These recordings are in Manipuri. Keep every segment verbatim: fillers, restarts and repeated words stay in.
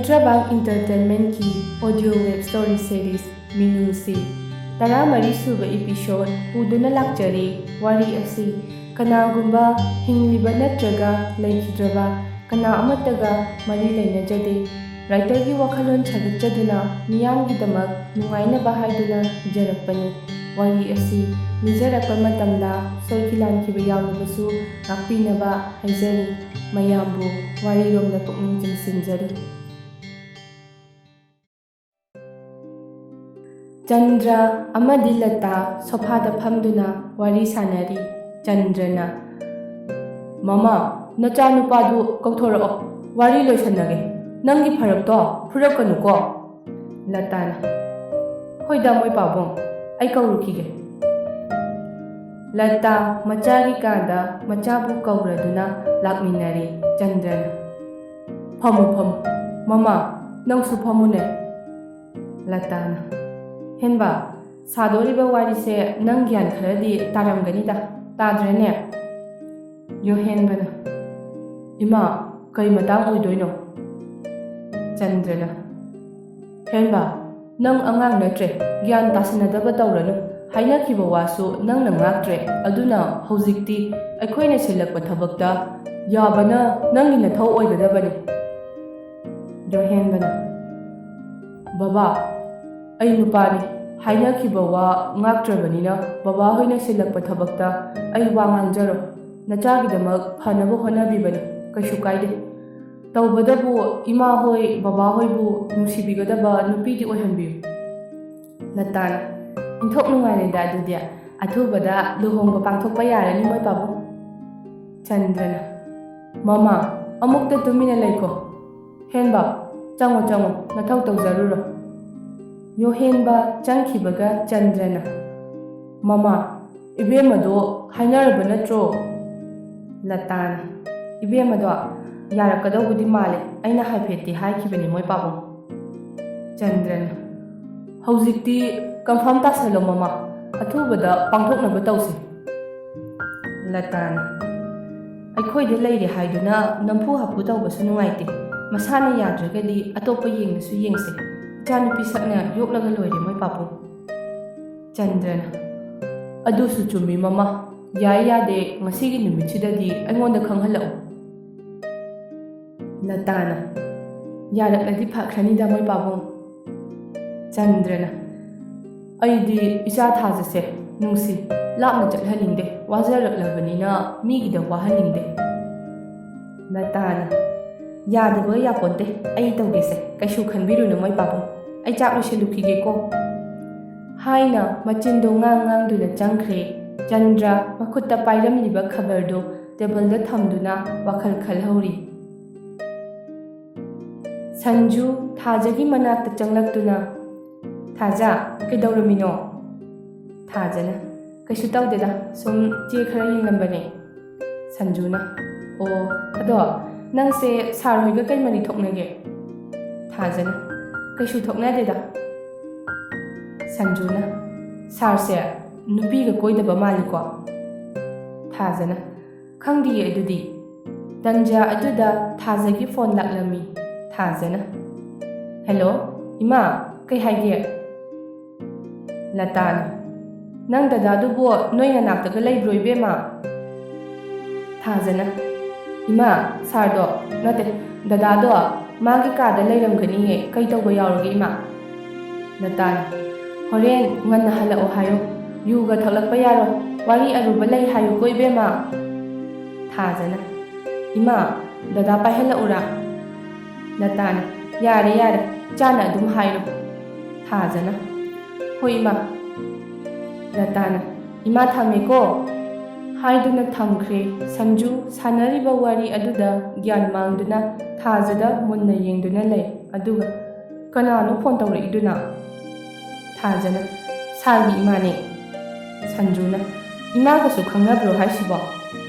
ꯆꯥꯏꯇ꯭ꯔꯕꯥꯛ ꯏꯟꯇꯔꯇꯦꯟꯃꯦꯟꯠꯀꯤ ꯑꯣꯗꯤꯑꯣ ꯋꯦꯕ ꯁ꯭ꯇꯣꯔꯤ ꯁꯦꯔꯤꯁ ꯃꯤꯅꯨꯡꯁꯤ ꯇꯔꯥꯃꯔꯤ ꯁꯨꯕ ꯏꯄꯤꯁꯣꯗ ꯄꯨꯗꯨꯅ ꯂꯥꯛꯆꯔꯤ꯫ ꯋꯥꯔꯤ ꯑꯁꯤ ꯀꯅꯥꯒꯨꯝꯕ ꯍꯤꯡꯂꯤꯕ ꯅꯠꯇ꯭ꯔꯒ ꯂꯩꯈꯤꯗ꯭ꯔꯕ ꯀꯅꯥ ꯑꯃꯠꯇꯒ ꯃꯔꯤ ꯂꯩꯅꯖꯗꯦ꯫ ꯔꯥꯏꯇꯔꯒꯤ ꯋꯥꯈꯜꯂꯣꯟ ꯁꯥꯒꯠꯆꯗꯨꯅ ꯃꯤꯌꯥꯝꯒꯤꯗꯃꯛ ꯅꯨꯡꯉꯥꯏꯅꯕ ꯍꯥꯏꯗꯨꯅ ꯏꯖꯔꯛꯄꯅꯤ꯫ ꯋꯥꯔꯤ ꯑꯁꯤ ꯂꯤꯖꯔꯛꯄ ꯃꯇꯝꯗ ꯁꯣꯏꯈꯤ ꯂꯥꯟꯈꯤꯕ ꯌꯥꯎꯔꯕꯁꯨ ꯉꯥꯛꯄꯤꯅꯕ ꯍꯥꯏꯖꯔꯤ꯫ ꯃꯌꯥꯝꯕꯨ ꯋꯥꯔꯤꯔꯣꯝꯗ ꯄꯨꯛꯅꯤꯡ ꯆꯤꯡꯁꯤꯟꯖꯔꯤ꯫ ꯆꯟꯗ꯭ꯔ ꯑꯃꯗꯤ ꯂꯇꯥ ꯁꯣꯐꯥꯗ ꯐꯝꯗꯨꯅ ꯋꯥꯔꯤ ꯁꯥꯟꯅꯔꯤ꯫ ꯆꯟꯗ꯭ꯔꯅ, "ꯃꯃꯥ, ꯅꯆꯥꯅꯨꯄꯥꯗꯨ ꯀꯧꯊꯣꯔꯛꯑꯣ, ꯋꯥꯔꯤ ꯂꯣꯏꯁꯟꯅꯒꯦ꯫ ꯅꯪꯒꯤ ꯐꯔꯛꯇꯣ ꯐꯨꯔꯛꯀꯅꯨꯀꯣ?" ꯂꯇꯥꯅ, "ꯍꯣꯏꯗ ꯃꯣꯏ ꯄꯥꯕꯨꯡ, ꯑꯩ ꯀꯧꯔꯨꯈꯤꯒꯦ꯫" ꯂꯇꯥ ꯃꯆꯥꯒꯤ ꯀꯥꯗ ꯃꯆꯥꯕꯨ ꯀꯧꯔꯗꯨꯅ ꯂꯥꯛꯃꯤꯟꯅꯔꯦ꯫ ꯆꯟꯗ꯭ꯔꯅ, "ꯐꯝꯃꯨ, ꯐꯝꯃꯨ꯫ ꯃꯃꯥ, ꯅꯪꯁꯨ ꯐꯝꯃꯨꯅꯦ꯫" ꯂꯇꯥꯅ, "ꯍꯦꯟꯕ, ꯁꯥꯗꯣꯔꯤꯕ ꯋꯥꯔꯤꯁꯦ ꯅꯪ ꯒ꯭ꯌꯥꯟ ꯈꯔꯗꯤ ꯇꯥꯔꯝꯒꯅꯤꯗ, ꯇꯥꯗ꯭ꯔꯅꯦ?" ꯌꯣꯍꯦꯟꯕꯅ, "ꯏꯃꯥ, ꯀꯩ ꯃꯇꯥꯡ ꯑꯣꯏꯗꯣꯏꯅꯣ?" ꯆꯟꯗ꯭ꯔꯅ, "ꯍꯦꯟꯕ, ꯅꯪ ꯑꯉꯥꯡ ꯅꯠꯇ꯭ꯔꯦ, ꯒ꯭ꯌꯥꯟ ꯇꯥꯁꯤꯟꯅꯗꯕ ꯇꯧꯔꯅꯨ꯫ ꯍꯥꯏꯅꯈꯤꯕ ꯋꯥꯁꯨ ꯅꯪꯅ ꯉꯥꯛꯇ꯭ꯔꯦ, ꯑꯗꯨꯅ ꯍꯧꯖꯤꯛꯇꯤ ꯑꯩꯈꯣꯏꯅ ꯁꯤꯜꯂꯛꯄ ꯊꯕꯛꯇ ꯌꯥꯕꯅ ꯅꯪꯒꯤ ꯅꯊꯧ ꯑꯣꯏꯒꯗꯕꯅꯤ꯫" ꯌꯣꯍꯦꯟꯕꯅ, "ꯕꯕꯥ, ꯑꯩ ꯅꯨꯄꯥꯅꯤ, ꯍꯥꯏꯅꯈꯤꯕ ꯋꯥ ꯉꯥꯛꯇ꯭ꯔꯕꯅꯤꯅ ꯕꯕꯥ ꯍꯣꯏꯅ ꯁꯤꯜꯂꯛꯄ ꯊꯕꯛꯇ ꯑꯩ ꯋꯥ ꯉꯥꯡꯖꯔꯣꯏ꯫ ꯅꯆꯥꯒꯤꯗꯃꯛ ꯐꯅꯕ ꯍꯣꯠꯅꯕꯤꯕꯅꯤ, ꯀꯩꯁꯨ ꯀꯥꯏꯗꯦ꯫ ꯇꯧꯕꯗꯕꯨ ꯏꯃꯥ ꯍꯣꯏ, ꯕꯕꯥ ꯍꯣꯏꯕꯨ ꯅꯨꯡꯁꯤꯕꯤꯒꯗꯕ ꯅꯨꯄꯤꯗꯤ ꯑꯣꯏꯍꯟꯕꯤꯌꯨ꯫" ꯂꯇꯥꯅ, "ꯏꯟꯊꯣꯛ ꯅꯨꯡꯉꯥꯏꯔꯦꯗ, ꯑꯗꯨꯗꯤ ꯑꯊꯨꯕꯗ ꯂꯨꯍꯣꯡꯕ ꯄꯥꯡꯊꯣꯛꯄ ꯌꯥꯔꯅꯤ ꯃꯣꯏ ꯄꯥꯕꯨꯡ꯫" ꯆꯟꯗ꯭ꯔꯅ, "ꯃꯃꯥ, ꯑꯃꯨꯛꯇ ꯇꯨꯃꯤꯟꯅ ꯂꯩꯈꯣ꯫ ꯍꯦꯟꯕ, ꯆꯪꯉꯣ, ꯆꯪꯉꯣ, ꯅꯊꯧ ꯇꯧꯖꯔꯨꯔꯣ꯫" ꯌꯣꯍꯦꯟꯕ ꯆꯪꯈꯤꯕꯒ ꯆꯟꯗ꯭ꯔꯅ, "ꯃꯃꯥ, ꯏꯕꯦꯝꯃꯗꯣ ꯍꯥꯏꯅꯔꯕ ꯅꯠꯇ꯭ꯔꯣ?" ꯂꯇꯥꯅ, "ꯏꯕꯦꯝꯃꯗꯣ ꯌꯥꯔꯛꯀꯗꯧꯕꯗꯤ ꯃꯥꯜꯂꯦ, ꯑꯩꯅ ꯍꯥꯏꯐꯦꯠꯇꯤ ꯍꯥꯏꯈꯤꯕꯅꯤ ꯃꯣꯏ ꯄꯥꯕꯨꯡ꯫" ꯆꯟꯗ꯭ꯔꯅ, "ꯍꯧꯖꯤꯛꯇꯤ ꯀꯟꯐꯥꯔꯝ ꯇꯥꯁꯜꯂꯣ ꯃꯃꯥ, ꯑꯊꯨꯕꯗ ꯄꯥꯡꯊꯣꯛꯅꯕ ꯇꯧꯁꯤ꯫" ꯂꯇꯥꯅ, "ꯑꯩꯈꯣꯏꯗ ꯂꯩꯔꯦ ꯍꯥꯏꯗꯨꯅ ꯅꯝꯐꯨ ꯍꯥꯐꯨ ꯇꯧꯕꯁꯨ ꯅꯨꯡꯉꯥꯏꯇꯦ꯫ ꯃꯁꯥꯅ ꯌꯥꯗ꯭ꯔꯒꯗꯤ ꯑꯇꯣꯞꯄ ꯌꯦꯡꯂꯁꯨ ꯌꯦꯡꯁꯦ꯫ ꯏꯆꯥꯅꯨꯄꯤ ꯁꯛꯅ ꯌꯣꯛꯂꯒ ꯂꯣꯏꯔꯦ ꯃꯣꯏ ꯄꯥꯕꯨꯡ꯫ ꯆꯟꯗ꯭ꯔꯅ, "ꯑꯗꯨꯁꯨ ꯆꯨꯝꯃꯤ ꯃꯃꯥ, ꯌꯥꯏ ꯌꯥꯗꯦ ꯉꯁꯤꯒꯤ ꯅꯨꯃꯤꯠꯁꯤꯗꯗꯤ ꯑꯩꯉꯣꯟꯗ ꯈꯪꯍꯜꯂꯛꯎ꯫" ꯂꯇꯥꯅ, "ꯌꯥꯔꯛꯂꯗꯤ ꯐꯈ꯭ꯔꯅꯤꯗ ꯃꯣꯏ ꯄꯥꯕꯨꯡ꯫" ꯆꯟꯗ꯭ꯔꯅ, "ꯑꯩꯗꯤ ꯏꯆꯥ ꯊꯥꯖꯁꯦ ꯅꯨꯡꯁꯤ, ꯂꯥꯞꯅ ꯆꯠꯍꯟꯅꯤꯡꯗꯦ, ꯋꯥꯖꯔꯛꯂꯕꯅꯤꯅ ꯃꯤꯒꯤꯗ ꯋꯥꯍꯟꯅꯤꯡꯗꯦ꯫" ꯂꯇꯥꯅ, "ꯌꯥꯗꯕꯒ ꯌꯥꯄꯣꯟꯇꯦ, ꯑꯩ ꯇꯧꯒꯦꯁꯦ, ꯀꯩꯁꯨ ꯈꯟꯕꯤꯔꯨꯅꯨ ꯃꯣꯏ ꯄꯥꯕꯨꯡ, ꯑꯩ ꯆꯥꯛ ꯂꯣꯏꯁꯤꯜꯂꯨꯈꯤꯒꯦꯀꯣ꯫" ꯍꯥꯏꯅ ꯃꯆꯤꯟꯗꯣ ꯉꯥꯡ ꯉꯥꯡꯗꯨꯅ ꯆꯪꯈ꯭ꯔꯦ꯫ ꯆꯟꯗ꯭ꯔ ꯃꯈꯨꯠꯇ ꯄꯥꯏꯔꯝꯂꯤꯕ ꯈꯕꯔꯗꯨ ꯇꯦꯕꯜꯗ ꯊꯝꯗꯨꯅ ꯋꯥꯈꯜ ꯈꯜꯍꯧꯔꯤ꯫ ꯁꯟꯖꯨ ꯊꯥꯖꯒꯤ ꯃꯅꯥꯛꯇ ꯆꯪꯂꯛꯇꯨꯅ, "ꯊꯥꯖ, ꯀꯩꯗꯧꯔꯝꯃꯤꯅꯣ?" ꯊꯥꯖꯅ, "ꯀꯩꯁꯨ ꯇꯧꯗꯦꯗ, ꯁꯨꯝ ꯆꯦ ꯈꯔ ꯌꯦꯡꯂꯝꯕꯅꯦ꯫" ꯁꯟꯖꯨꯅ, "ꯑꯣ, ꯑꯗꯣ ꯅꯪꯁꯦ ꯁꯥꯔ ꯍꯣꯏꯒ ꯀꯩ ꯃꯔꯤ ꯊꯣꯛꯅꯒꯦ?" ꯊꯥꯖꯅ, "ꯀꯩꯁꯨ ꯊꯣꯛꯅꯗꯦꯗ꯫" ꯁꯟꯖꯨꯅ, "ꯁꯥꯔꯁꯦ ꯅꯨꯄꯤꯒ ꯀꯣꯏꯗꯕ ꯃꯥꯜꯂꯤꯀꯣ?" ꯊꯥꯖꯅ, "ꯈꯪꯗꯤꯌꯦ ꯑꯗꯨꯗꯤ꯫" ꯇꯟꯖꯥ ꯑꯗꯨꯗ ꯊꯥꯖꯒꯤ ꯐꯣꯟ ꯂꯥꯛꯂꯝꯃꯤ꯫ ꯊꯥꯖꯅ, "ꯍꯦꯜꯂꯣ, ꯏꯃꯥ, ꯀꯩ ꯍꯥꯏꯒꯦ?" ꯂꯇꯥꯅ, "ꯅꯪ ꯗꯗꯥꯗꯨꯕꯨ ꯅꯣꯏ ꯅꯅꯥꯛꯇꯒ ꯂꯩꯕ꯭ꯔꯣ, ꯏꯕꯦꯝꯃ?" ꯊꯥꯖꯅ, "ꯏꯃꯥ, ꯁꯥꯔꯗꯣ, ꯅꯠꯇꯦ, ꯗꯗꯥꯗꯣ ꯃꯥꯒꯤ ꯀꯥꯗ ꯂꯩꯔꯝꯒꯅꯤꯌꯦ, ꯀꯩ ꯇꯧꯕ ꯌꯥꯎꯔꯒꯦ, ꯏꯃꯥ?" ꯂꯇꯥꯅ, "ꯍꯣꯔꯦꯟ ꯉꯟꯅ ꯍꯜꯂꯛꯑꯣ ꯍꯥꯏꯌꯨ, ꯌꯨꯒ ꯊꯛꯂꯛꯄ ꯌꯥꯔꯣꯏ, ꯋꯥꯔꯤ ꯑꯔꯨꯕ ꯂꯩ ꯍꯥꯏꯌꯨꯀꯣ, ꯏꯕꯦꯝꯃ꯫" ꯊꯥꯖꯅ, "ꯏꯃꯥ, ꯗꯗꯥ ꯄꯥꯏꯍꯜꯂꯛꯎꯔꯥ?" ꯂꯇꯥꯅ, "ꯌꯥꯔꯦ, ꯌꯥꯔꯦ, ꯏꯆꯥꯅ ꯑꯗꯨꯝ ꯍꯥꯏꯔꯣ꯫" ꯊꯥꯖꯅ, "ꯍꯣꯏ, ꯏꯃꯥ꯫" ꯂꯇꯥꯅ, "ꯏꯃꯥ, ꯊꯝꯃꯦꯀꯣ" ꯍꯥꯏꯗꯨꯅ ꯊꯝꯈ꯭ꯔꯦ꯫ ꯁꯟꯖꯨ ꯁꯥꯟꯅꯔꯤꯕ ꯋꯥꯔꯤ ꯑꯗꯨꯗ ꯒ꯭ꯌꯥꯟ ꯃꯥꯡꯗꯨꯅ ꯊꯥꯖꯗ ꯃꯨꯟꯅ ꯌꯦꯡꯗꯨꯅ ꯂꯩ꯫ ꯑꯗꯨꯒ, "ꯀꯅꯥꯅꯣ ꯐꯣꯟ ꯇꯧꯔꯛꯏꯗꯨꯅ?" ꯊꯥꯖꯅ, "ꯁꯥꯔꯒꯤ ꯏꯃꯥꯅꯦ꯫" ꯁꯟꯖꯨꯅ, "ꯏꯃꯥꯒꯁꯨ ꯈꯪꯅꯕ꯭ꯔꯣ ꯍꯥꯏꯁꯤꯕꯣ?"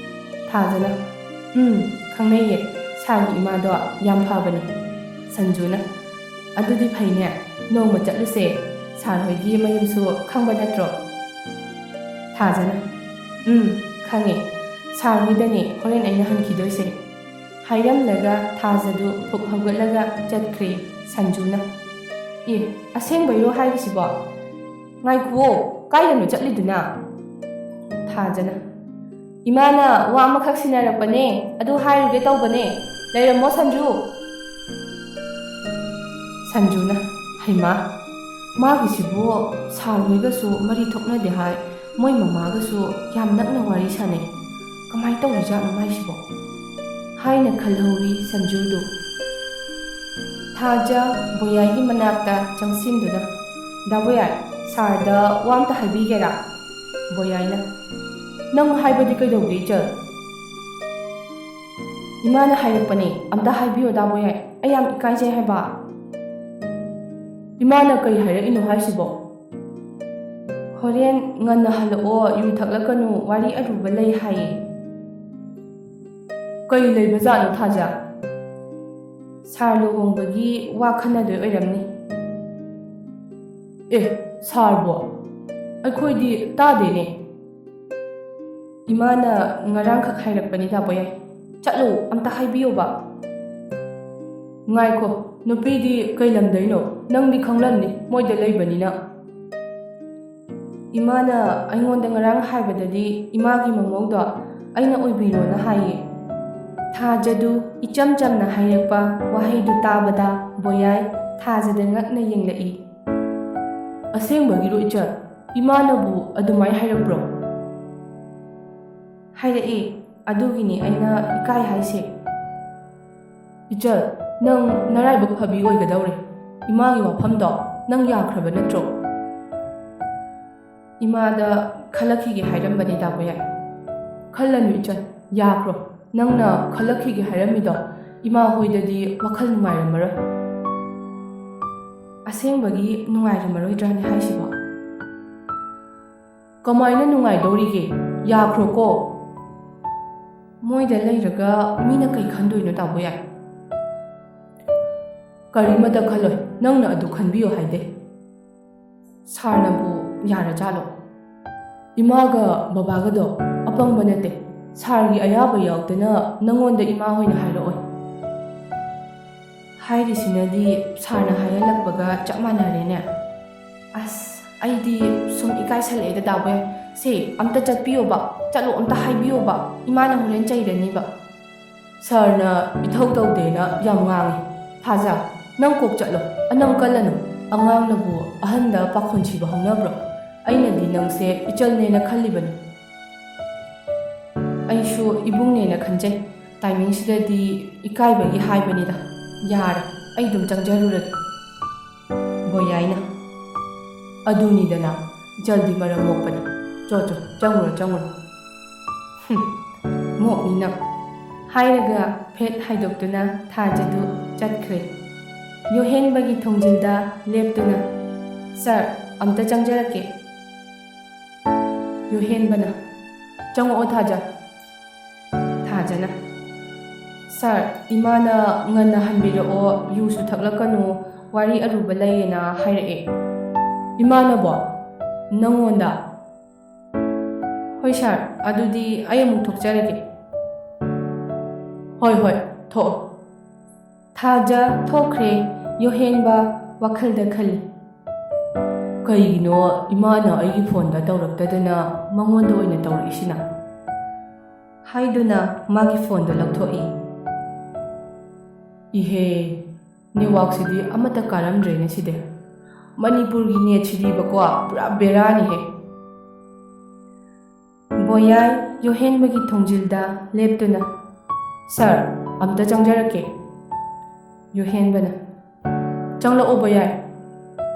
ꯊꯥꯖꯅ, "ꯎꯝ, ꯈꯪꯅꯩꯌꯦ꯫ ꯁꯥꯔꯒꯤ ꯏꯃꯥꯗꯣ ꯌꯥꯝ ꯐꯕꯅꯦ꯫" ꯁꯟꯖꯨꯅ, "ꯑꯗꯨꯗꯤ ꯐꯩꯅꯦ꯫ ꯅꯣꯡꯃ ꯆꯠꯂꯨꯁꯦ꯫ ꯁꯥꯔ ꯍꯣꯏꯒꯤ ꯃꯌꯨꯝꯁꯨ ꯈꯪꯕ ꯅꯠꯇ꯭ꯔꯣ?" ꯊꯥꯖꯅ, "ꯎꯝ, ꯈꯪꯉꯦ꯫ ꯁꯥꯔ ꯍꯣꯏꯗꯅꯦ ꯍꯣꯔꯦꯟ ꯑꯩꯅ ꯍꯟꯈꯤꯗꯣꯏꯁꯦ꯫" ꯍꯥꯏꯔꯝꯂꯒ ꯊꯥꯖꯗꯨ ꯐꯨꯛ ꯍꯧꯒꯠꯂꯒ ꯆꯠꯈ꯭ꯔꯦ꯫ ꯁꯟꯖꯨꯅ, "ꯑꯦ, ꯑꯁꯦꯡꯕꯩꯔꯣ ꯍꯥꯏꯔꯤꯁꯤꯕꯣ? ꯉꯥꯏꯈꯨꯑꯣ, ꯀꯥꯏꯗꯅꯣ ꯆꯠꯂꯤꯗꯨꯅ?" ꯊꯥꯖꯅ, "ꯏꯃꯥꯅ ꯋꯥ ꯑꯃꯈꯛ ꯁꯤꯟꯅꯔꯛꯄꯅꯦ, ꯑꯗꯨ ꯍꯥꯏꯔꯨꯒꯦ ꯇꯧꯕꯅꯦ꯫ ꯂꯩꯔꯝꯃꯣ ꯁꯟꯖꯨ꯫" ꯁꯟꯖꯨꯅ, "ꯍꯩꯃꯥ, ꯃꯥꯒꯤꯁꯤꯕꯨ ꯁꯥꯔ ꯍꯣꯏꯒꯁꯨ ꯃꯔꯤ ꯊꯣꯛꯅꯗꯦ ꯍꯥꯏ, ꯃꯣꯏ ꯃꯃꯥꯒꯁꯨ ꯌꯥꯝ ꯅꯛꯅ ꯋꯥꯔꯤ ꯁꯥꯟꯅꯩ꯫ ꯀꯃꯥꯏꯅ ꯇꯧꯔꯤꯖꯥꯠꯅꯣ ꯃꯥꯏꯁꯤꯕꯣ?" ꯍꯥꯏꯅ ꯈꯜꯍꯧꯔꯤ ꯁꯟꯖꯨꯗꯨ꯫ ꯊꯥꯖ ꯕꯣꯌꯥꯏꯒꯤ ꯃꯅꯥꯛꯇ ꯆꯪꯁꯤꯟꯗꯨꯅ, "ꯗꯥ ꯕꯣꯌꯥꯏ, ꯁꯥꯔꯗ ꯋꯥ ꯑꯝꯇ ꯍꯥꯏꯕꯤꯒꯦꯔꯥ?" ꯕꯣꯌꯥꯏꯅ, "ꯅꯪ ꯍꯥꯏꯕꯗꯤ ꯀꯩꯗꯧꯒꯦ, ꯏꯆꯜ?" "ꯏꯃꯥꯅ ꯍꯥꯏꯔꯛꯄꯅꯦ, ꯑꯝꯇ ꯍꯥꯏꯕꯤꯌꯣ ꯗꯥ ꯕꯣꯌꯥꯏ, ꯑꯩ ꯌꯥꯝ ꯏꯀꯥꯏꯖꯩ ꯍꯥꯏꯕ꯫" "ꯏꯃꯥꯅ ꯀꯩ ꯍꯥꯏꯔꯛꯏꯅꯣ ꯍꯥꯏꯁꯤꯕꯣ?" "ꯍꯣꯔꯦꯟ ꯉꯟꯅ ꯍꯜꯂꯛꯑꯣ, ꯌꯨ ꯊꯛꯂꯛꯀꯅꯨ, ꯋꯥꯔꯤ ꯑꯔꯨꯕ ꯂꯩ ꯍꯥꯏꯌꯦ꯫" "ꯀꯩ ꯂꯩꯕꯖꯥꯠꯅꯣ ꯊꯥꯖ?" "ꯁꯥꯔ ꯂꯨꯍꯣꯡꯕꯒꯤ ꯋꯥ ꯈꯟꯅꯗꯣꯏ ꯑꯣꯏꯔꯝꯅꯤ꯫" "ꯑꯦ, ꯁꯥꯔꯕꯣ? ꯑꯩꯈꯣꯏꯗꯤ ꯇꯥꯗꯦꯅꯦ꯫" "ꯏꯃꯥꯅ ꯉꯔꯥꯡꯈꯛ ꯍꯥꯏꯔꯛꯄꯅꯤꯗ ꯕꯣꯌꯥꯏ꯫ ꯆꯠꯂꯣ, ꯑꯝꯇ ꯍꯥꯏꯕꯤꯌꯣꯕ꯫" "ꯉꯥꯏꯈꯣ, ꯅꯨꯄꯤꯗꯤ ꯀꯩ ꯂꯝꯗꯩꯅꯣ? ꯅꯪꯗꯤ ꯈꯪꯂꯝꯅꯤ, ꯃꯣꯏꯗ ꯂꯩꯕꯅꯤꯅ꯫" "ꯏꯃꯥꯅ ꯑꯩꯉꯣꯟꯗ ꯉꯔꯥꯡ ꯍꯥꯏꯕꯗꯗꯤ ꯏꯃꯥꯒꯤ ꯃꯃꯧꯗꯣ ꯑꯩꯅ ꯑꯣꯏꯕꯤꯔꯣꯅ ꯍꯥꯏꯌꯦ꯫" ꯊꯥꯖꯗꯨ ꯏꯆꯝ ꯆꯝꯅ ꯍꯥꯏꯔꯛꯄ ꯋꯥꯍꯩꯗꯨ ꯇꯥꯕꯗ ꯕꯣꯌꯥꯏ ꯊꯥꯖꯗ ꯉꯛꯅ ꯌꯦꯡꯂꯛꯏ꯫ "ꯑꯁꯦꯡꯕꯒꯤꯔꯣ ꯏꯆꯜ? ꯏꯃꯥꯅꯕꯨ ꯑꯗꯨꯃꯥꯏ ꯍꯥꯏꯔꯛꯄ꯭ꯔꯣ?" "ꯍꯥꯏꯔꯛꯑꯦ, ꯑꯗꯨꯒꯤꯅꯤ ꯑꯩꯅ ꯏꯀꯥꯏ ꯍꯥꯏꯁꯦ꯫" "ꯏꯆꯜ, ꯅꯪ ꯅꯔꯥꯏꯕꯛ ꯐꯕꯤ ꯑꯣꯏꯒꯗꯧꯔꯦ꯫ ꯏꯃꯥꯒꯤ ꯋꯥꯐꯝꯗꯣ ꯅꯪ ꯌꯥꯈ꯭ꯔꯕ ꯅꯠꯇ꯭ꯔꯣ?" "ꯏꯃꯥꯗ ꯈꯜꯂꯛꯈꯤꯒꯦ ꯍꯥꯏꯔꯝꯕꯅꯤꯗ ꯕꯣꯌꯥꯏ꯫" "ꯈꯜꯂꯅꯨ ꯏꯆꯜ, ꯌꯥꯈ꯭ꯔꯣ꯫ ꯅꯪꯅ ꯈꯜꯂꯛꯈꯤꯒꯦ ꯍꯥꯏꯔꯝꯃꯤꯗꯣ ꯏꯃꯥ ꯍꯣꯏꯗꯗꯤ ꯋꯥꯈꯜ ꯅꯨꯡꯉꯥꯏꯔꯝꯃꯔꯣꯏ꯫" "ꯑꯁꯦꯡꯕꯒꯤ ꯅꯨꯡꯉꯥꯏꯔꯝꯃꯔꯣꯏꯗ꯭ꯔꯥꯅꯦ ꯍꯥꯏꯁꯤꯕꯣ?" "ꯀꯃꯥꯏꯅ ꯅꯨꯡꯉꯥꯏꯗꯧꯔꯤꯒꯦ? ꯌꯥꯈ꯭ꯔꯣꯀꯣ꯫" "ꯃꯣꯏꯗ ꯂꯩꯔꯒ ꯃꯤꯅ ꯀꯩ ꯈꯟꯗꯣꯏꯅꯣ ꯗꯥ ꯕꯣꯌꯥꯏ?" "ꯀꯔꯤꯃꯇ ꯈꯜꯂꯣꯏ, ꯅꯪꯅ ꯑꯗꯨ ꯈꯟꯕꯤꯌꯨ ꯍꯥꯏꯗꯦ꯫" "ꯁꯥꯔꯅꯕꯨ ꯌꯥꯔꯖꯥꯠꯂꯣ? ꯏꯃꯥꯒ ꯕꯕꯥꯒꯗꯣ ꯑꯄꯪꯕ ꯅꯠꯇꯦ꯫ ꯁꯥꯔꯒꯤ ꯑꯌꯥꯕ ꯌꯥꯎꯗꯅ ꯅꯪꯉꯣꯟꯗ ꯏꯃꯥ ꯍꯣꯏꯅ ꯍꯥꯏꯔꯛꯑꯣꯏ꯫ ꯍꯥꯏꯔꯤꯁꯤꯅꯗꯤ ꯁꯥꯔꯅ ꯍꯥꯏꯍꯜꯂꯛꯄꯒ ꯆꯞ ꯃꯥꯟꯅꯔꯦꯅꯦ꯫ ꯑꯁ, ꯑꯩꯗꯤ ꯁꯨꯝ ꯏꯀꯥꯏꯁꯜꯂꯛꯑꯦꯗ, ꯗꯥ ꯕꯣꯏ꯫ ꯁꯦ, ꯑꯝꯇ ꯆꯠꯄꯤꯌꯣꯕ, ꯆꯠꯂꯣ, ꯑꯝꯇ ꯍꯥꯏꯕꯤꯌꯣꯕ, ꯏꯃꯥꯅ ꯍꯣꯔꯦꯟ ꯆꯩꯔꯅꯤꯕ꯫ ꯁꯥꯔꯅ ꯏꯊꯧ ꯇꯧꯗꯦꯅ ꯌꯥꯝ ꯉꯥꯡꯉꯤ꯫ ꯊꯥꯖ, ꯅꯪ ꯀꯣꯛ ꯆꯠꯂꯣ, ꯑꯅꯝ ꯀꯜꯂꯅꯨ꯫ ꯑꯉꯥꯡꯅꯕꯨ ꯑꯍꯟꯗ ꯄꯥꯈꯣꯟ ꯁꯤꯕ ꯍꯧꯅꯕ꯭ꯔꯣ? ꯑꯩꯅꯗꯤ ꯅꯪꯁꯦ ꯏꯆꯜꯅꯦꯅ ꯈꯜꯂꯤꯕꯅꯤ꯫ ꯑꯩꯁꯨ ꯏꯕꯨꯡꯅꯦꯅ ꯈꯟꯖꯩ꯫ ꯇꯥꯏꯃꯤꯡꯁꯤꯗꯗꯤ ꯏꯀꯥꯏꯕꯒꯤ ꯍꯥꯏꯕꯅꯤꯗ꯫ ꯌꯥꯔꯦ, ꯑꯩ ꯑꯗꯨꯝ ꯆꯪꯖꯔꯨꯔꯒꯦ꯫ ꯕꯣꯌꯥꯏꯅ, ꯑꯗꯨꯅꯤꯗꯅ, ꯏꯆꯜꯗꯤ ꯃꯔꯝ ꯃꯣꯛꯄꯅꯤ꯫ ꯆꯣ, ꯆꯣ, ꯆꯪꯉꯨꯔꯣ, ꯆꯪꯉꯨꯔꯣ꯫ ꯍꯨꯝ, ꯃꯣꯛꯅꯤ ꯅꯪ꯫ ꯍꯥꯏꯔꯒ ꯐꯦꯠ ꯍꯥꯏꯗꯣꯛꯇꯨꯅ ꯊꯥꯖꯗꯨ ꯆꯠꯈ꯭ꯔꯦ꯫ ꯌꯣꯍꯦꯟꯕꯒꯤ ꯊꯣꯡꯖꯤꯜꯗ ꯂꯦꯞꯇꯨꯅ, "ꯁꯥꯔ, ꯑꯝꯇ ꯆꯪꯖꯔꯛꯀꯦ꯫" ꯌꯣꯍꯦꯟꯕꯅ, "ꯆꯪꯉꯛꯑꯣ, ꯊꯥꯖ꯫" ꯊꯥꯖꯅ, "ꯁꯥꯔ, ꯏꯃꯥꯅ ꯉꯟꯅ ꯍꯟꯕꯤꯔꯛꯑꯣ, ꯌꯨꯁꯨ ꯊꯛꯂꯛꯀꯅꯨ, ꯋꯥꯔꯤ ꯑꯔꯨꯕ ꯂꯩꯌꯦꯅ ꯍꯥꯏꯔꯛꯑꯦ꯫" "ꯏꯃꯥꯅꯕꯣ? ꯅꯪꯉꯣꯟꯗ?" "ꯍꯣꯏ ꯁꯥꯔ, ꯑꯗꯨꯗꯤ ꯑꯩ ꯑꯃꯨꯛ ꯊꯣꯛꯆꯔꯒꯦ꯫" "ꯍꯣꯏ, ꯍꯣꯏ, ꯊꯣꯛꯑꯣ꯫" ꯊꯥꯖ ꯊꯣꯛꯈ꯭ꯔꯦ꯫ ꯌꯣꯍꯦꯟꯕ ꯋꯥꯈꯜꯗ ꯈꯜꯂꯤ, "ꯀꯩꯒꯤꯅꯣ ꯏꯃꯥꯅ ꯑꯩꯒꯤ ꯐꯣꯟꯗ ꯇꯧꯔꯛꯇꯗꯅ ꯃꯉꯣꯟꯗ ꯑꯣꯏꯅ ꯇꯧꯔꯛꯏꯁꯤꯅ?" ꯍꯥꯏꯗꯨꯅ ꯃꯥꯒꯤ ꯐꯣꯟꯗꯣ ꯂꯧꯊꯣꯛꯏ꯫ "ꯏꯍꯦ, ꯅꯦꯠꯋꯥꯛꯁꯤꯗꯤ ꯑꯃꯠꯇ ꯀꯥꯔꯝꯗ꯭ꯔꯦꯅꯦ ꯁꯤꯗꯤ꯫ ꯃꯅꯤꯄꯨꯔꯒꯤ ꯅꯦꯠꯁꯤꯗꯤꯕꯀꯣ ꯄꯨꯔꯥ ꯕꯦꯔꯥꯅꯤꯍꯦ꯫" ꯕꯣꯌꯥꯏ ꯌꯣꯍꯦꯟꯕꯒꯤ ꯊꯣꯡꯖꯤꯜꯗ ꯂꯦꯞꯇꯨꯅ, "ꯁꯥꯔ, ꯑꯝꯇ ꯆꯪꯖꯔꯛꯀꯦ꯫" ꯌꯣꯍꯦꯟꯕꯅ, "ꯆꯪꯂꯛꯑꯣ ꯕꯣꯌꯥꯏ꯫"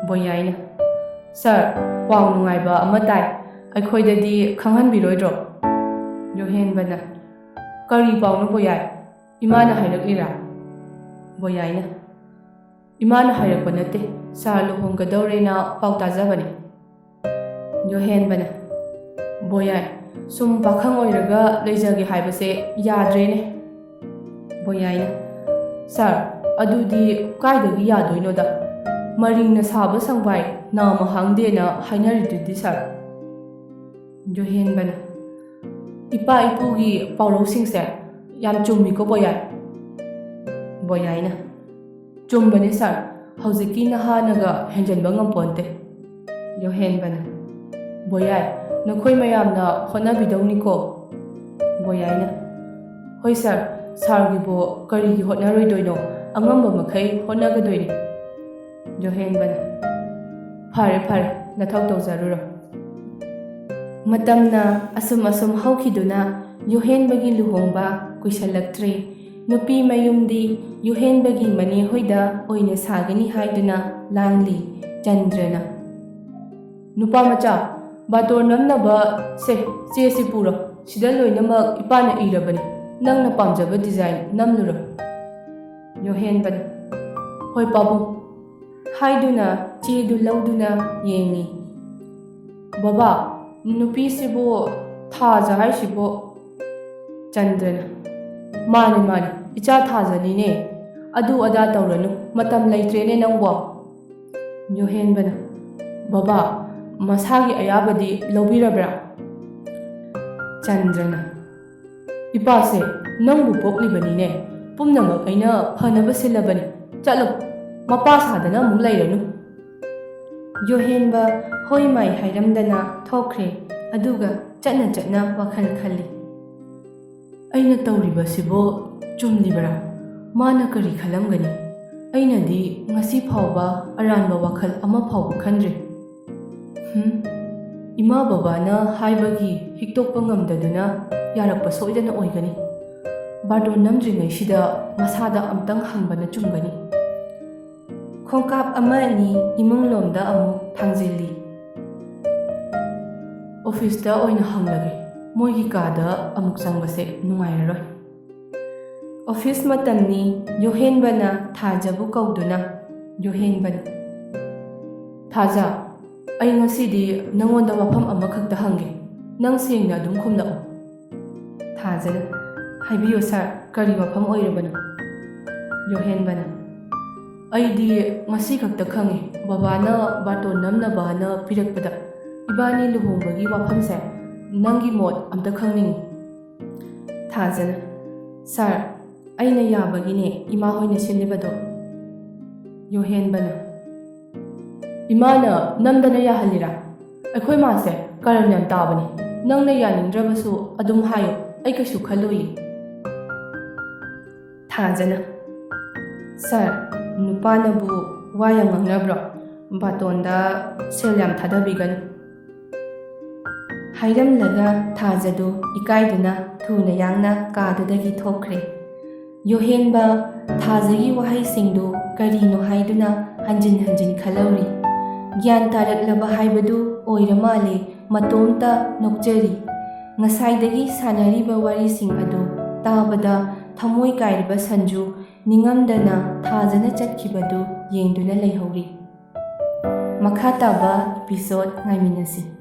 ꯕꯣꯌꯥꯏꯅ, "ꯁꯥꯔ, ꯄꯥꯎ ꯅꯨꯡꯉꯥꯏꯕ ꯑꯃ ꯇꯥꯏ, ꯑꯩꯈꯣꯏꯗꯗꯤ ꯈꯪꯍꯟꯕꯤꯔꯣꯏꯗ꯭ꯔꯣ?" ꯌꯣꯍꯦꯟꯕꯅ, "ꯀꯔꯤ ꯄꯥꯎꯅꯣ ꯕꯣꯌꯥꯏ? ꯏꯃꯥꯅ ꯍꯥꯏꯔꯛꯂꯤꯔꯥ?" ꯕꯣꯌꯥꯏꯅ, "ꯏꯃꯥꯅ ꯍꯥꯏꯔꯛꯄ ꯅꯠꯇꯦ, ꯁꯥꯔ ꯂꯨꯍꯣꯡꯒꯗꯧꯔꯦꯅ ꯄꯥꯎ ꯇꯥꯖꯕꯅꯤ꯫" ꯌꯣꯍꯦꯟꯕꯅ, "ꯕꯣꯌꯥꯏ, ꯁꯨꯝ ꯄꯥꯈꯪ ꯑꯣꯏꯔꯒ ꯂꯩꯖꯒꯦ ꯍꯥꯏꯕꯁꯦ ꯌꯥꯗ꯭ꯔꯦꯅꯦ꯫" ꯕꯣꯌꯥꯏꯅ, "ꯁꯥꯔ, ꯑꯗꯨꯗꯤ ꯀꯥꯏꯗꯒꯤ ꯌꯥꯗꯣꯏꯅꯣꯗ? ꯃꯔꯤꯡꯅ ꯁꯥꯕ ꯁꯪꯕꯥꯏ ꯅꯥꯝꯃ ꯍꯥꯡꯗꯦꯅ ꯍꯥꯏꯅꯔꯤꯗꯨꯗꯤ ꯁꯥꯔ꯫" ꯌꯣꯍꯦꯟꯕꯅ, ꯏꯄꯥ ꯏꯄꯨꯒꯤ ꯄꯥꯎꯔꯧꯁꯤꯡꯁꯦ ꯌꯥꯝ ꯆꯨꯝꯃꯤꯀꯣ ꯕꯣꯌꯥꯏ꯫ ꯕꯣꯌꯥꯏꯅ, "ꯆꯨꯝꯕꯅꯤ ꯁꯥꯔ, ꯍꯧꯖꯤꯛꯀꯤ ꯅꯍꯥꯅꯒ ꯍꯦꯟꯖꯟꯕ ꯉꯝꯄꯣꯟꯇꯦ꯫" ꯌꯣꯍꯦꯟꯕꯅ, "ꯕꯣꯌꯥꯏ, ꯅꯈꯣꯏ ꯃꯌꯥꯝꯅ ꯍꯣꯠꯅꯕꯤꯗꯧꯅꯤꯀꯣ꯫" ꯕꯣꯌꯥꯏꯅ, "ꯍꯣꯏ ꯁꯥꯔ, ꯁꯥꯔꯒꯤꯕꯨ ꯀꯔꯤꯒꯤ ꯍꯣꯠꯅꯔꯣꯏꯗꯣꯏꯅꯣ? ꯑꯉꯝꯕ ꯃꯈꯩ ꯍꯣꯠꯅꯒꯗꯣꯏꯅꯤ꯫" ꯌꯣꯍꯦꯟꯕꯅ, "ꯐꯔꯦ ꯐꯔꯦ, ꯅꯊꯧ ꯇꯧꯖꯔꯨꯔꯣ꯫" ꯃꯇꯝꯅ ꯑꯁꯨꯝ ꯑꯁꯨꯝ ꯍꯧꯈꯤꯗꯨꯅ ꯌꯣꯍꯦꯟꯕꯒꯤ ꯂꯨꯍꯣꯡꯕ ꯀꯨꯏꯁꯜꯂꯛꯇ꯭ꯔꯦ꯫ ꯅꯨꯄꯤ ꯃꯌꯨꯝꯗꯤ ꯌꯣꯍꯦꯟꯕꯒꯤ ꯃꯅꯦ ꯍꯣꯏꯗ ꯑꯣꯏꯅ ꯁꯥꯒꯅꯤ ꯍꯥꯏꯗꯨꯅ ꯂꯥꯡꯂꯤ ꯆꯟꯗ꯭ꯔꯅ꯫ "ꯅꯨꯄꯥ ꯃꯆꯥ, ꯕꯥꯇꯣꯟ ꯅꯝꯅꯕ ꯁꯦ, ꯆꯦꯁꯤ ꯄꯨꯔꯣ꯫ ꯁꯤꯗ ꯂꯣꯏꯅꯃꯛ ꯏꯄꯥꯅ ꯏꯔꯕꯅꯤ꯫ ꯅꯪꯅ ꯄꯥꯝꯖꯕ ꯗꯤꯖꯥꯏꯟ ꯅꯝꯂꯨꯔꯣ꯫" ꯌꯣꯍꯦꯟꯕꯅ, "ꯍꯣꯏ ꯄꯥꯕꯨꯡ" ꯍꯥꯏꯗꯨꯅ ꯆꯦꯗꯨ ꯂꯧꯗꯨꯅ ꯌꯦꯡꯂꯤ꯫ "ꯕꯕꯥ, ꯅꯨꯄꯤꯁꯤꯕꯨ ꯊꯥꯖ ꯍꯥꯏꯁꯤꯕꯨ?" ꯆꯟꯗ꯭ꯔꯅ, "ꯃꯥꯅꯤ, ꯃꯥꯅꯤ, ꯏꯆꯥ ꯊꯥꯖꯅꯤꯅꯦ꯫ ꯑꯗꯨ ꯑꯗꯥ ꯇꯧꯔꯅꯨ, ꯃꯇꯝ ꯂꯩꯇ꯭ꯔꯦꯅꯦ ꯅꯪꯕꯣ꯫" ꯌꯣꯍꯦꯟꯕꯅ, "ꯕꯕꯥ, ꯃꯁꯥꯒꯤ ꯑꯌꯥꯕꯗꯤ ꯂꯧꯕꯤꯔꯕ꯭ꯔꯥ?" ꯆꯟꯗ꯭ꯔꯅ, "ꯏꯄꯥꯁꯦ ꯅꯪꯕꯨ ꯄꯣꯛꯂꯤꯕꯅꯤꯅꯦ, ꯄꯨꯝꯅꯃꯛ ꯑꯩꯅ ꯐꯅꯕ ꯁꯤꯜꯂꯕꯅꯤ꯫ ꯆꯠꯂꯣ, ꯃꯄꯥ ꯁꯥꯗꯅ ꯑꯃꯨꯛ ꯂꯩꯔꯅꯨ꯫" ꯌꯣꯍꯦꯟꯕ ꯍꯣꯏ ꯃꯥꯏ ꯍꯥꯏꯔꯝꯗꯅ ꯊꯣꯛꯈ꯭ꯔꯦ꯫ ꯑꯗꯨꯒ ꯆꯠꯅ ꯆꯠꯅ ꯋꯥꯈꯜ ꯈꯜꯂꯤ꯫ "ꯑꯩꯅ ꯇꯧꯔꯤꯕꯁꯤꯕꯨ ꯆꯨꯝꯂꯤꯕꯔꯥ? ꯃꯥꯅ ꯀꯔꯤ ꯈꯜꯂꯝꯒꯅꯤ? ꯑꯩꯅꯗꯤ ꯉꯁꯤ ꯐꯥꯎꯕ ꯑꯔꯥꯟꯕ ꯋꯥꯈꯜ ꯑꯃ ꯐꯥꯎꯕ ꯈꯟꯗ꯭ꯔꯤ꯫ ꯍꯨꯝ, ꯏꯃꯥ ꯕꯕꯥꯅ ꯍꯥꯏꯕꯒꯤ ꯍꯤꯛꯇꯣꯛꯄ ꯉꯝꯗꯗꯨꯅ ꯌꯥꯔꯛꯄ ꯁꯣꯏꯗꯅ ꯑꯣꯏꯒꯅꯤ꯫ ꯕꯥꯔꯇꯣꯟ ꯅꯝꯗ꯭ꯔꯤꯉꯩꯁꯤꯗ ꯃꯁꯥꯗ ꯑꯝꯇꯪ ꯍꯪꯕꯅ ꯆꯨꯝꯒꯅꯤ꯫" ꯈꯣꯡꯀꯥꯞ ꯑꯃ ꯑꯅꯤ ꯏꯃꯨꯡꯂꯣꯝꯗ ꯑꯃꯨꯛ ꯊꯥꯡꯖꯤꯜꯂꯤ꯫ "ꯑꯣꯐꯤꯁꯇ ꯑꯣꯏꯅ ꯍꯪꯂꯒꯦ, ꯃꯣꯏꯒꯤ ꯀꯥꯗ ꯑꯃꯨꯛ ꯆꯪꯕꯁꯦ ꯅꯨꯡꯉꯥꯏꯔꯔꯣꯏ꯫" ꯑꯣꯐꯤꯁ ꯃꯇꯝꯅꯤ꯫ ꯌꯣꯍꯦꯟꯕꯅ ꯊꯥꯖꯕꯨ ꯀꯧꯗꯨꯅ, ꯌꯣꯍꯦꯟꯕꯅ, "ꯊꯥꯖ, ꯑꯩ ꯉꯁꯤꯗꯤ ꯅꯉꯣꯟꯗ ꯋꯥꯐꯝ ꯑꯃꯈꯛꯇ ꯍꯪꯒꯦ, ꯅꯪ ꯁꯦꯡꯅ ꯑꯗꯨꯝ ꯈꯨꯝꯂꯛꯎ꯫" ꯊꯥꯖꯅ, "ꯍꯥꯏꯕꯤꯌꯨ ꯁꯥꯔ, ꯀꯔꯤ ꯋꯥꯐꯝ ꯑꯣꯏꯔꯕꯅꯣ?" ꯌꯣꯍꯦꯟꯕꯅ, "ꯑꯩꯗꯤ ꯉꯁꯤ ꯈꯛꯇ ꯈꯪꯉꯤ, ꯕꯕꯥꯅ ꯕꯥꯔꯇꯣꯟ ꯅꯝꯅꯕꯅ ꯄꯤꯔꯛꯄꯗ ꯏꯕꯥꯅꯤ ꯂꯨꯍꯣꯡꯕꯒꯤ ꯋꯥꯐꯝꯁꯦ ꯅꯪꯒꯤ ꯃꯣꯠ ꯑꯝꯇ ꯈꯪꯅꯤꯡꯉꯤ꯫ ꯊꯥꯖꯅ, "ꯁꯥꯔ, ꯑꯩꯅ ꯌꯥꯕꯒꯤꯅꯦ ꯏꯃꯥ ꯍꯣꯏꯅ ꯁꯤꯜꯂꯤꯕꯗꯣ꯫" ꯌꯣꯍꯦꯟꯕꯅ, "ꯏꯃꯥꯅ ꯅꯝꯗꯅ ꯌꯥꯍꯜꯂꯤꯔꯥ? ꯑꯩꯈꯣꯏ ꯃꯥꯁꯦ ꯀꯔꯟ ꯌꯥꯝ ꯇꯥꯕꯅꯤ꯫ ꯅꯪꯅ ꯌꯥꯅꯤꯡꯗ꯭ꯔꯕꯁꯨ ꯑꯗꯨꯝ ꯍꯥꯏꯌꯨ, ꯑꯩ ꯀꯩꯁꯨ ꯈꯜꯂꯣꯏꯌꯦ꯫" ꯊꯥꯖꯅ, "ꯁꯥꯔ, ꯅꯨꯄꯥꯅꯕꯨ ꯋꯥ ꯌꯥꯝ ꯉꯥꯡꯅꯕ꯭ꯔꯣ? ꯕꯥꯇꯣꯟꯗ ꯁꯦꯜ ꯌꯥꯝ ꯊꯥꯗꯕꯤꯒꯅꯨ꯫" ꯍꯥꯏꯔꯝꯂꯒ ꯊꯥꯖꯗꯨ ꯏꯀꯥꯏꯗꯨꯅ ꯊꯨꯅ ꯌꯥꯡꯅ ꯀꯥꯗꯨꯗꯒꯤ ꯊꯣꯛꯈ꯭ꯔꯦ꯫ ꯌꯣꯍꯦꯟꯕ ꯊꯥꯖꯒꯤ ꯋꯥꯍꯩꯁꯤꯡꯗꯨ ꯀꯔꯤꯅꯣ ꯍꯥꯏꯗꯨꯅ ꯍꯟꯖꯤꯟ ꯍꯟꯖꯤꯟ ꯈꯜꯍꯧꯔꯤ꯫ ꯒ꯭ꯌꯥꯟ ꯇꯥꯔꯛꯂꯕ ꯍꯥꯏꯕꯗꯨ ꯑꯣꯏꯔ ꯃꯥꯜꯂꯦ꯫ ꯃꯇꯣꯝꯇ ꯅꯣꯛꯆꯔꯤ꯫ ꯉꯁꯥꯏꯗꯒꯤ ꯁꯥꯟꯅꯔꯤꯕ ꯋꯥꯔꯤꯁꯤꯡ ꯑꯗꯨ ꯇꯥꯕꯗ ꯊꯃꯣꯏ ꯀꯥꯏꯔꯤꯕ ꯁꯟꯖꯨ ꯅꯤꯡꯉꯝꯗꯅ ꯊꯥꯖꯅ ꯆꯠꯈꯤꯕꯗꯨ ꯌꯦꯡꯗꯨꯅ ꯂꯩꯍꯧꯔꯤ꯫ ꯃꯈꯥ ꯇꯥꯕ episode ꯉꯥꯏꯃꯤꯟꯅꯁꯤ꯫